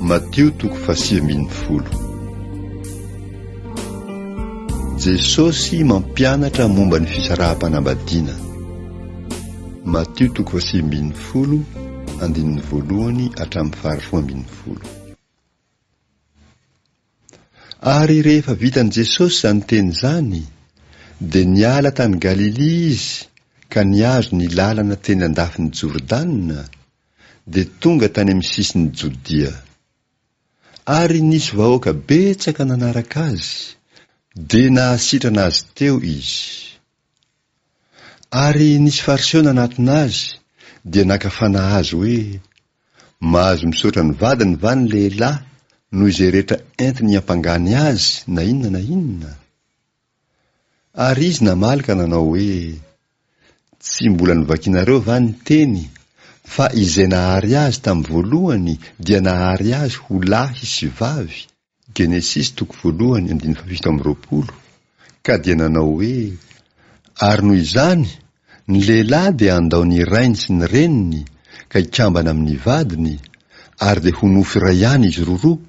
Matio toko fahasivy ambin'ny folo. Jesosy mampianatra momba ny fisaraham-panambadiana. Matio toko fahasivy ambin'ny folo, andininy voalohany hatramin'ny faharoa ambin'ny folo. Ary rehefa vitan'i Jesosy izany teny izany, dia niala tany Galilia Izy ka nihazo ny lalana teny andafin'i Jordana, dia tonga tany amin'ny sisin'i Jodia. Ary nisy vahoaka betsaka nanaraka azy, dia nahasitrana azy teo izy. Ary nisy Fariseo nanatona azy, dia naka fanahy azy hoe, Mahazo misaotra ny vadiny va ny lehilahy noho izay rehetra entiny hiampangany azy na inona na inona? Ary izy namaly ka nanao hoe, Tsy mbola novakinareo va ny teny, fa izay nahary azy tamin'ny voalohany dia nahary azy ho lahy sy vavy, Genesisy toko voalohany andininy fahafito amby roapolo, ka dia nanao hoe, Ary noho izany, ny lehilahy dia handao ny rainy sy ny reniny ka hikambana amin'ny vadiny, ary dia ho nofo iray ihany izy roroa,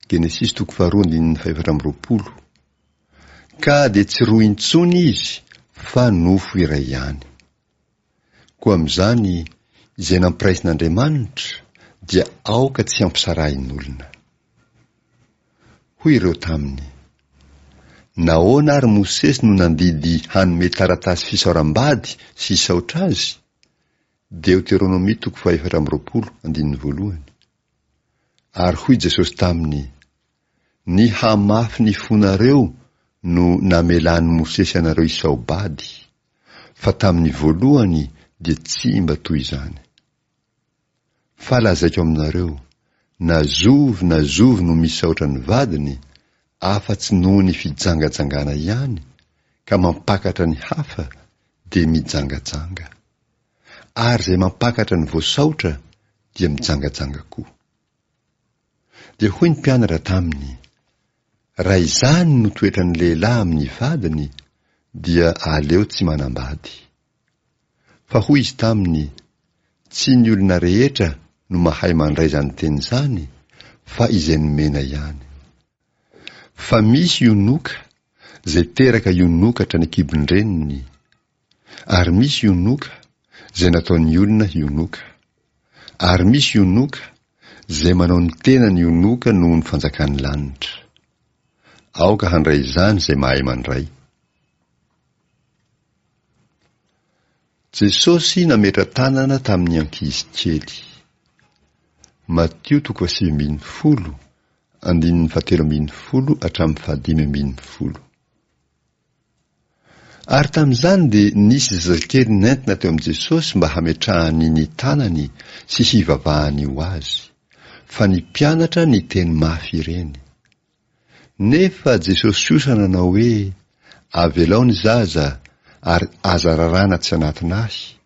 Genesisy toko faharoa andininy fahefatra amby roapolo. Ka dia tsy roa intsony izy fa nofo iray ihany. Koa amin'izany, izay nampiraisin'Andriamanitra dia aoka tsy hampisarahin'olona. Hoy ireo taminy, Nahoana ary Mosesy no nandidy hanome taratasy fisaoram-bady sy hisaotra azy? Deoteronomia toko fahefatra amby roapolo, andininy voalohany. Ary hoy Jesosy taminy, Ny hamafy ny fonareo no namelan'i Mosesy anareo hisao-bady, fa tamin'ny voalohany dia tsy mba toy izany. Fa lazaiko aminareo, na zovy na zovy no misaotra ny vadiny, afa-tsy noho ny fijangajangana ihany, ka mampakatra ny hafa, dia mijangajanga. Ary izay mampakatra ny voasaotra dia mijangajanga koa. Dia hoy ny mpianatra taminy, Raha izany no toetran'ny lehilahy amin'ny vadiny, dia aleo tsy manambady. Fa hoy izy taminy, Tsy ny olona rehetra no mahay mandray izany teny izany, fa izay nomena ihany. Fa misy ionoka, izay teraka ionoka hatrany an-kibon-dreniny, ary misy ionoka, izay nataon'ny olona hionoka. Ary misy ionoka, izay manao ny tenany ionoka noho ny fanjakan'ny lanitra. Aoka handray izany izay mahay mandray. Jesosy nametra-tanana tamin'ny ankizy kely. Matio toko fahasivy ambin'ny folo, andininy fahatelo ambin'ny folo hatramin'ny fahadimy ambin'ny folo. Ary tamin'izany dia nisy zazakely nentina teo amin'i Jesosy mba hametrahany ny tanany sy hivavahany ho azy, fa ny mpianatra niteny mafy ireny. Nefa Jesosy kosa nanao hoe, Avelao ny zaza, ary aza raràna tsy hanatona Ahy,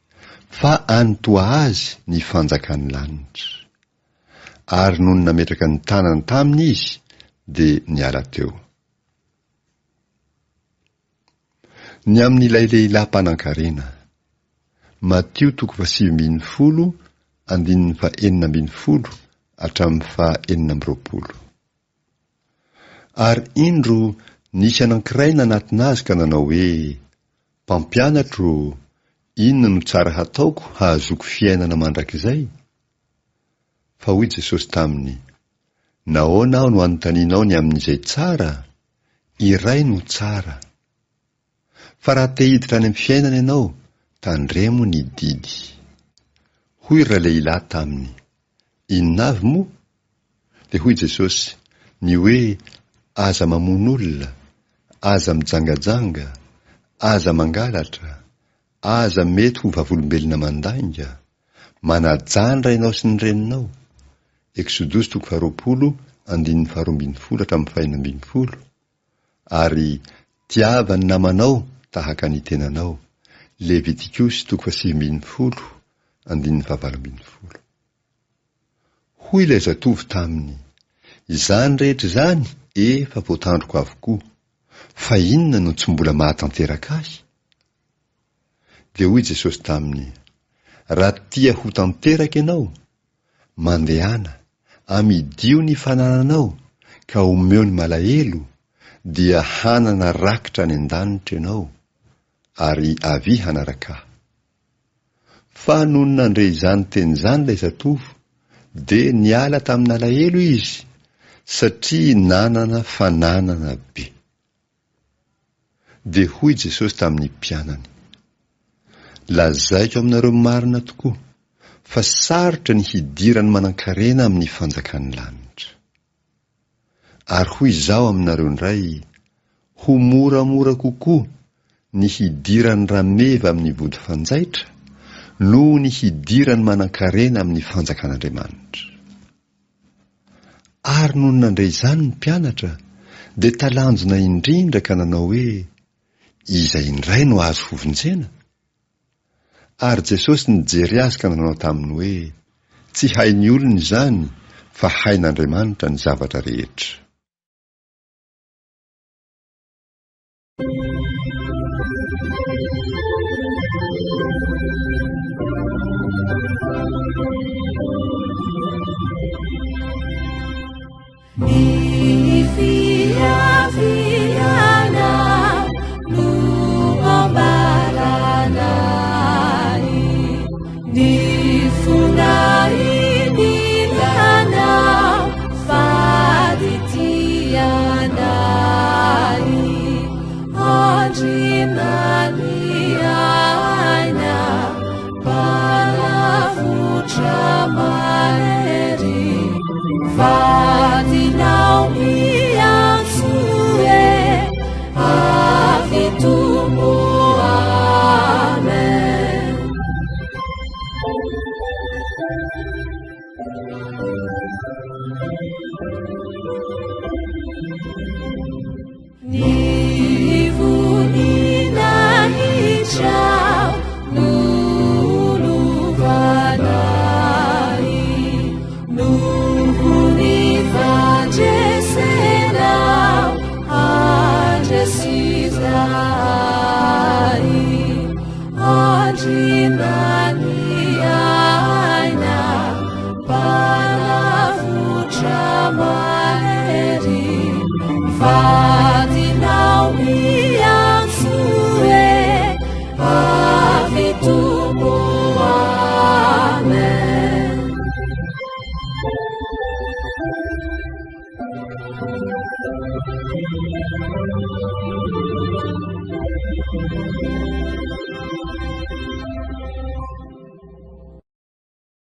fa any toa azy ny fanjakan'ny lanitra. Ary nony nametraka ny tanany taminy Izy, dia niala teo. Ny amin'ilay lehilahy mpanankarena. Matio toko fahasivy ambin'ny folo, andininy fahenina ambin'ny folo hatramin'ny faha enina amby roapolo. Ary indro nisy anankiray nanatona azy ka nanao hoe, Mpampianatro ô, inona no tsara hataoko hahazoako fiainana mandrakizay? Fa hoy Jesosy taminy, Nahoana aho no anontanianao ny amin'izay tsara? Iray no tsara. Fa raha te hiditra any amin'ny fiainana ianao, tandremo ny didy. Hoy ralehilahy taminy, Inona avy moa? Dia hoy Jesosy, Ny hoe, Aza mamono olona, aza mijangajanga, aza mangalatra, aza mety ho vavolombelona mandainga, Manajà ny rainao sy ny reninao, Eksodosy toko faharoapolo andininy faharoa ambin'ny folo hatramin'ny fahenina ambin'ny folo, ary tiava ny namanao tahaka ny tenanao, Levitikosy toko fahasivy ambin'ny folo andininy fahavalo ambin'ny folo. Hoy ilay zatovo taminy, Izany rehetra izany efa voatandriko avokoa, fa inona no tsy mbola mahatanteraka ahy? Dia hoy Jesosy taminy, Raha tia ho tanteraka ianao, mandehana, Amidio ny fanananao ka omeo ny malahelo, dia hanana rakitra any an-danitra ianao, ary avia hanaraka Ahy. Fa nony nandre izany teny izany ilay zatovo, dia niala tamin'alahelo izy, satria nanana fananana be. Dia hoy Jesosy tamin'ny mpianany, Lazaiko aminareo marina tokoa, fa sarotra ny hidiran'ny manankarena amin'ny fanjakan'ny lanitra. Ary hoy Izaho aminareo indray, ho moramora kokoa ny hidiran'ny rameva amin'ny vody fanjaitra noho ny hidiran'ny manankarena amin'ny fanjakan'Andriamanitra. Ary nony nandre izany ny mpianatra, dia talanjona indrindra ka nanao hoe, Iza indray no azo hovonjena? Ary Jesosy nijery azy ka nanao taminy hoe, Tsy hain'ny olona izany, fa hain'Andriamanitra ny zavatra rehetra. Ny fiaviana no ambaranay, ny fonahiniana faditianay, Andriamaniaina mpanavotra mahery, vadinao miantso e, avy Tompo, Amen.